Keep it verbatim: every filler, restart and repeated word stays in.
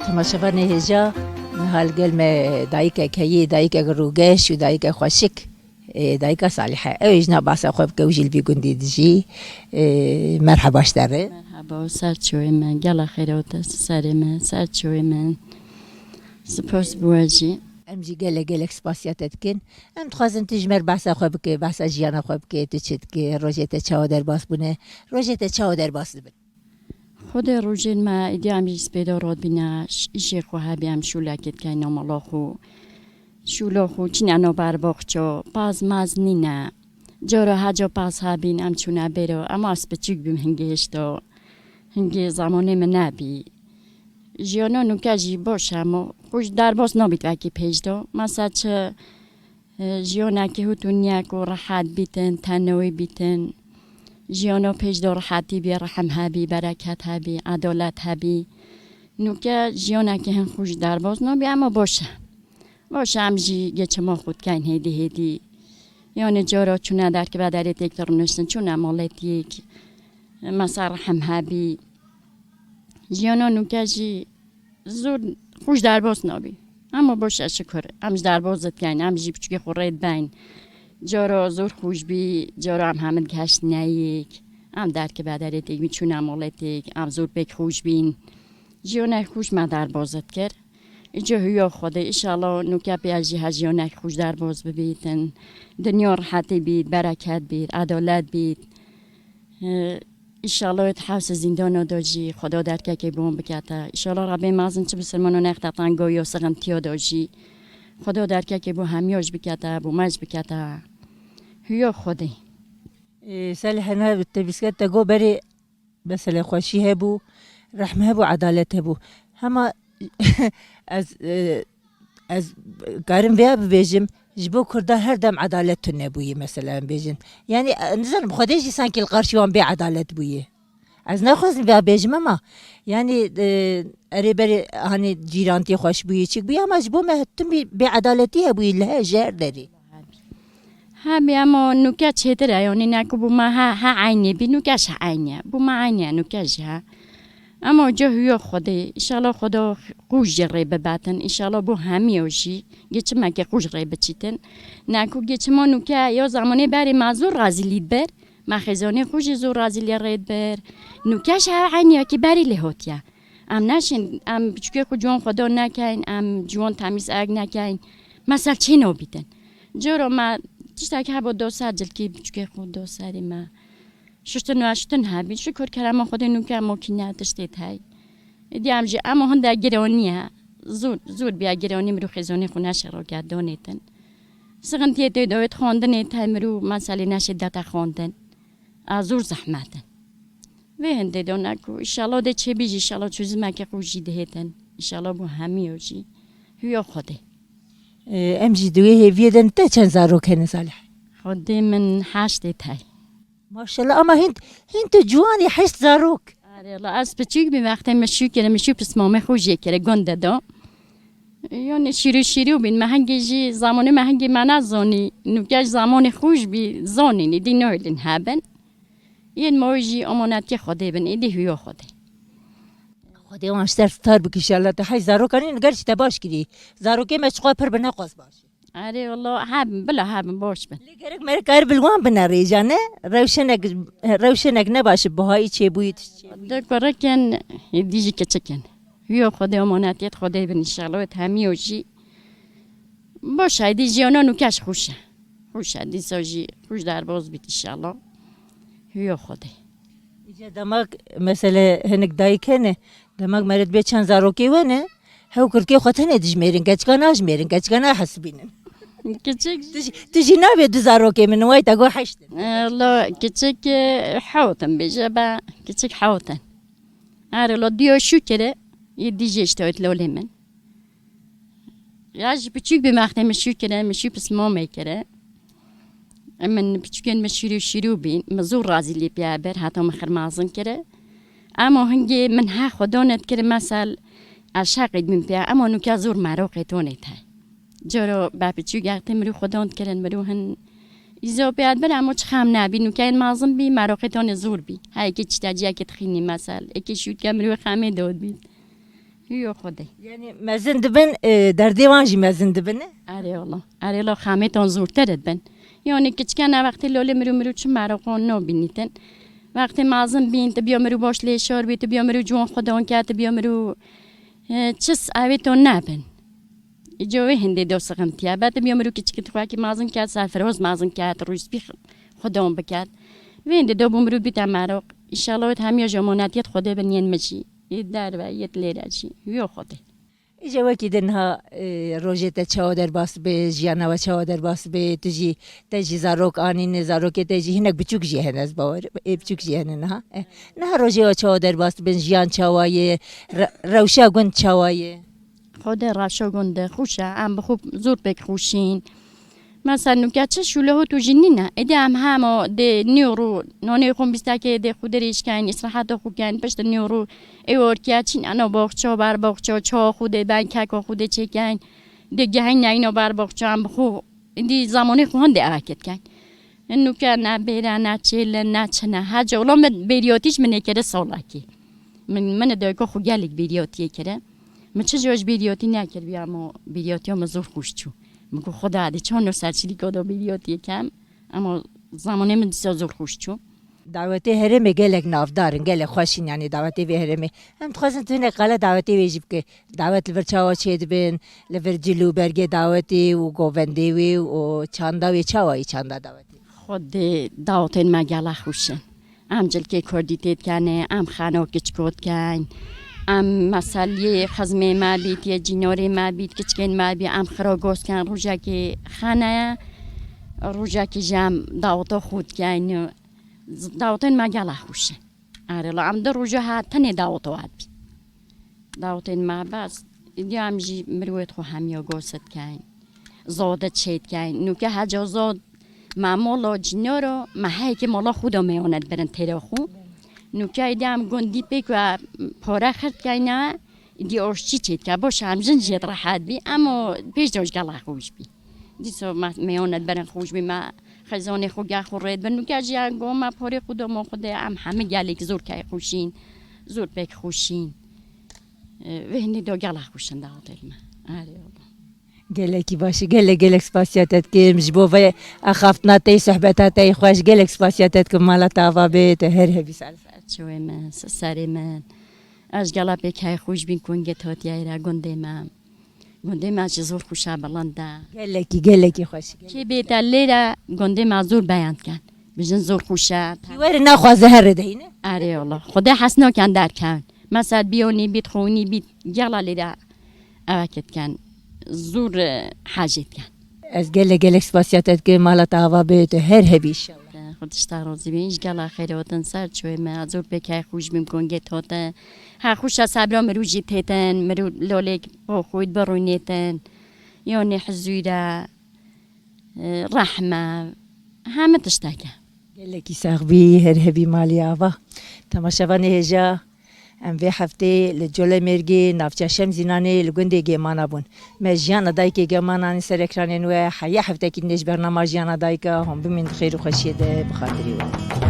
Temaşevanê hêja, niha li gel me dayikek heye, dayikek rûgeş û dayikek xweşik. Ê, dayika Salîhe. Ew ê jina behsa xwe bike û jî li vî gundî dijî. Ê, merheba ji te re. Merhaba, ser çûyê me. Gela xêr û te serê me, ser çûyê me. Spas bo we jî. Em jî gelek gelek spasiya te dikin. Em dixwazin tu ji me re behsa xwe bike, behsa jiyana xwe bike, tu çi dike, rojê te çawa derbas bûne, rojê te çawa derbas dibin? Xwedê rojên me îdî em jî spêda radibîne, ş-, îşê xwe hebî em şûlekê dikeyn namala xwe. Şûla xwe çîne nava berbaxça, paz maz nîne. Cara heca paz hebîn em çûne bêro, em a spiçûk bîm hingê hişta. Hingê zemanê min nebî. Jiyana nûke jî baş e, ma xwe ji derbas nabît wekî pêş de. Mesela çi Jiyanekî hût û niyek û rehet bîtin, tenewî bîtin. Jiyana pêş de rehetî bî, rehm hebî, bereket hebî, edalet hebî. Nûke jiyanekî hin xwe ji derbas nabî, ema baş e. Baş e, em jî geçima xwe dikeyn hêdî hêdî. Yanî cara çûne derkibe derê têk de rûniştin, çûne malê têk. Mesela rehm hebî. Jiyana nûke jî zor xwe ji derbas nabî. Ema baş e şikur. Em ji derbas dikeyn, em jî piçûkê xwe rê dibeyn. Cara zor xweş bî, cara em hemî digeştine yek. Em derkibe derê têk bîn, çûne malê têk, em zor pêk xweş bîn. Jiyana xweş me derbas dikir. Îca huya Xwedê, înşallah nûke pê jî he jiyanek xweş derbas bibîtin. Dinya rehetî bît, bereket bît, edalet bît. Ee, Înşallah wê di hewse zîndana de jî Xweda derkekê bo wan bikete. Înşallah Rebê mezin çi bisilmana nexte tenga ya sixintiya de jî Xweda derkekê bo hemiya jî bikete, bo me jî bikete. Huya Xwedê. Ê, Selîhe, niha te bîskete go berê mesele xweşî hebû, rehm hebû, edalet hebû. Hema ez, e, ez karim vêya bibêjim, ji bo Kurda her dem edalet tune bûye, mesela em bêjin. Yanî, e, nizanim, Xwedê jî sankî li qarşî wan bê edalet bûye. Ez naxwazim vêya bêjim, ema yanî, e, erê berê, hanî cîrantî xweş bûye, çik bûye, ema ji bo me tim bî bê edaletî hebûye li her, ji her derê. Hebî, ema nûke çêtir e, yanî ne ku bû me he, he eynê bî, nûke jî eynî ye. Bû me eynî ye, nûke jî he. Ema ca huya Xwedê, înşallah Xweda qûj jî rê bibetin, înşallah bo hemiya jî geçimeke qûj rê biçîtin. Ne ku geçima nûke ya zamanê berê me zor razîlî diber, me xêzanê xwe jî zor razîlî rê diber. Nûke jî he eynî ye ki berî lê hatiye. Em neşên, em piçûkê xwe ciwan xweda nekeyn, em ciwan temîz ek nekeyn. Mesel çê nabîtin. Cara me tiştekî hebo do ser cilkî piçûkê xwe do serê me. Şuştin weştin hebî. Şukur kerema Xwedê nûke mokîne tiştê hey. Êdî em jî ema hinde giranî ye. Zor, zor bîye giranî mirû xêzonê xwe neşe roke donêtin. Sixintiyê tê de wê xwendinê te mirû meselê neşê dete xwendin. A zor zehmet in. Vê hindê de ne ku, înşallah dê çêbî jî, înşallah çözümeke xwe jî dihêtin. Înşallah bo hemiyo jî. Huya Xwedê. Ee, em jî di wê hêviyê de, te çend zarok hene, Salih? Xwedê min heştê tey. Maşallah, ama hîn, hîn tu ciwanî, heşt zarok. Arê, la ez piçûk bî wextê min şû kire, min şû pismamê xwe jê kire, gonde da. Yanî şîrû şîrû bîn, me hingê jî zamanê me hingê me nezanî, nûke ji zamanê xwe jî bî zanîn, îdî nahêlin hebin. Yên me jî amanetiyê Xwedê bin, îdî huya Xwedê. Xwedê wan ji te star bike înşallah, te hey zarokan, niger jî te baş kirî. Zarokê me çiqas pir bi neqas baş. Erê, wala hebin, bila hebin, baş bin. Lê gerek meriv kar bil wan bine rêja, ne? Rewşenek, rewşenek ne baş, buhayî çêbûyî, tişt çêbûyî. Di kurekin, êdî jî kiçikin. Huya Xwedê, amanetiyet Xwedê bin înşallah, wê hemiyo jî. Baş e, êdî jiyana nûke ji xweş e. Xweş e, dîsa jî xweş derbas bît înşallah. Huya Xwedê. Îca demek mesele hinek dayik hene, demek meriv bê çend zarokê we ne, hew kurkê xwe tenê dijmêrin, keçika najmêrin, keçika nahesibînin. Kiçik. Tu jî, tu jî nabê du zarokê min, way te got heşt in. E, lo, kiçik, e, hewt in bêje be, kiçik hewt in. Erê, lo, diyo şû kire, yê dî jê işte lolê min. Ya ji piçûk bî wextê min şû kire, min şû pismamê kire. Min piçûkên min şîrû şîrû bîn, min zû razî lê piya ber, heta min xirmazin kire. Ema hingê min he xwedan dikir, mesel, ez şeqî dibîm piya, ema nûke zûr meroqê tonê te. Coro be piçûk wextê mirû xwedan dikirin, mirû hin îzo piya dibir, ema çi xem nebî, nûkeyên mezin bî, meroqê tonê zûr bî. He yekê çîteciyekê dixînî, mesel, yekê şûtke mirû xemê dod bî. Yo Xwedê. Yanî mezin dibin, e, derdê wan jî mezin dibin, ne? Erê wala. Erê wala, xamêtan zûrtir dibin. Yanî kiçken a wextê lolê mirû mirû çi meroqan nabînîtin. Wextê mezin bîn, tu biya mirû baş lê şar bî, tu biya mirû ciwan xwedan ke, tu biya mirû, e, çi s-, evê to nebin. Îco wê hindê do sixintiye. Be tu biya mirû kiçikî tu xwekî mezin ke, serfiroz mezin ke, tu rûspî xwedan biket. Vê hindê do bû mirû bîte meroq. Înşallah wê hemiya ji emanetiyet Xwedê bin yên min jî. Yê derve, yê lêre jî. Yo Xwedê. Îje wekî din niha, e, rojê te çawa derbas be, jiyana we çawa derbas be, tu jî, te jî zarok anîne, zarokê te jî hinek biçûk jî hene, ez bawer, ê biçûk jî hene niha. E, niha rojê we çawa derbas dibin, jiyan çawa ye, re-, rewşa gund çawa ye? Xwedê rewşa gund e, xweş e, em bi xwe zor pêk xweşîn. Mesela nûke çi şûlehot û jî nîne. Êdî em hema dê nîyo rû, nonê xwe bîstekê dê xwe dirêj kein, îsraheta xwe kein, pişt nîyo rû ê orkiya çîn, eno boxça, ber boxça, çawa xwe dê ben, keka xwe dê çêkein. Dê gehîn neyno ber boxça, em bi xwe, êdî zamanê xwe hindê eweket kein. Nûke ne bêre, ne çêle, ne çine. Her ca, wala min bêriyatî ji min ê kire salekî. Min, min dayika xwe gelek bêriyatiyê kire. Min çi ji bêriyatî nekiribiya, ama bêriyatiya min zor xweş çû. Min got, Xweda, dê çawa no serçilîka da bêriyatiyê kem, ama zamanê min dîsa zor xweş çû. Dawetê herêmê gelek navdar in, gelek xweş in, yanî dawetê vê herêmê. Em dixwazin tu hinek qala dawetê wê jî bike. Dawet li vir çawa çêdibin, li vir cil û bergê dawetê û govendê wê û çanda wê çawa yî çanda dawetê? Xwedê dawetên me gelek xweş in. Em cilkê kurdî tê dikenê, em xeno kiçiko dikeyn. Em meseliyê xizmê me bît, yê cînorê me bît, kiçikên me bî, em xira goz ken, rojekê xene ye, rojekê jî em daweta xwe dikeyn. Dawetên me gelek xweş in. Erê la em di roja her tenê daweta we bî. Dawetên me bes. Îdî em jî mirwêt xwe hemiya goz dikeyn. Zade çê dikeyn. Nûke heca zad me mola cînaro, me heyekê mola xwe da meyane dibirin têra xwe. Nûke îdî em gundî pêk we pare xirtkeyne, îdî oşçî çê dike. Baş em jin jê rehet bî, em o pêş de gelek xweş bî. Dîsa me, meyane dibirin xweş bî, me xezanê xwe gel xwe rê dibin. Nûke jî em go me parê xwe da ma xwe de, em hemî gelek zor key xweşîn, zor pêk xweşîn. E, vê hindî da gelek xweş in dawetên me. Erê wala. Gelekî baş e, gelek, gelek spasiya te dikim ji bo vê axaftina te yî, sohbeta te yî xweş, gelek spasiya te dikim, mala te ava bê, tu her hebî sal. Çiwê min, serê min. Ez gela pêk hey xweş bîn kongê Totiyayê re gundê me. Gundê me jî zor xweş e, bilind e. Gelekî, gelekî xweş. Kê bête lêre gundê me zor beyan dikin. Bijin zor xweş e. Kî were naxwaze here de hîne? Erê wala. Xwedê hes nakin derkevin. Mesela biyonî bît, xonî bît, gela lêre eweke dikin. Zor, e, hecê dikin. Ez gelek, gelek spasiya te dikim, mala te ava bê, tu her hebî înşallah. Xwe tişta rozî bê, ji gela xêrê hatin ser çûyê me, zor pêk hey xweş bîm kongê tote. Her xweş e sebra mirû jî têtin, mirû lolêk bo xwe birûnêtin. Yanî hizûre, e, rehme, heme tişteke. Gelekî sax bî, her hebî malî ava. Temaşevanê hêja, em vê heftê li Colemêrgê, navçeya Şemzînanê li gundê Gêmana bûn. Me jiyana dayikê Gêmanan ser ekranên we, heya heftekî din ji bernama Jiyana Dayika, hûn bimîn di xêr û xweşiyê de, bi xatirî we.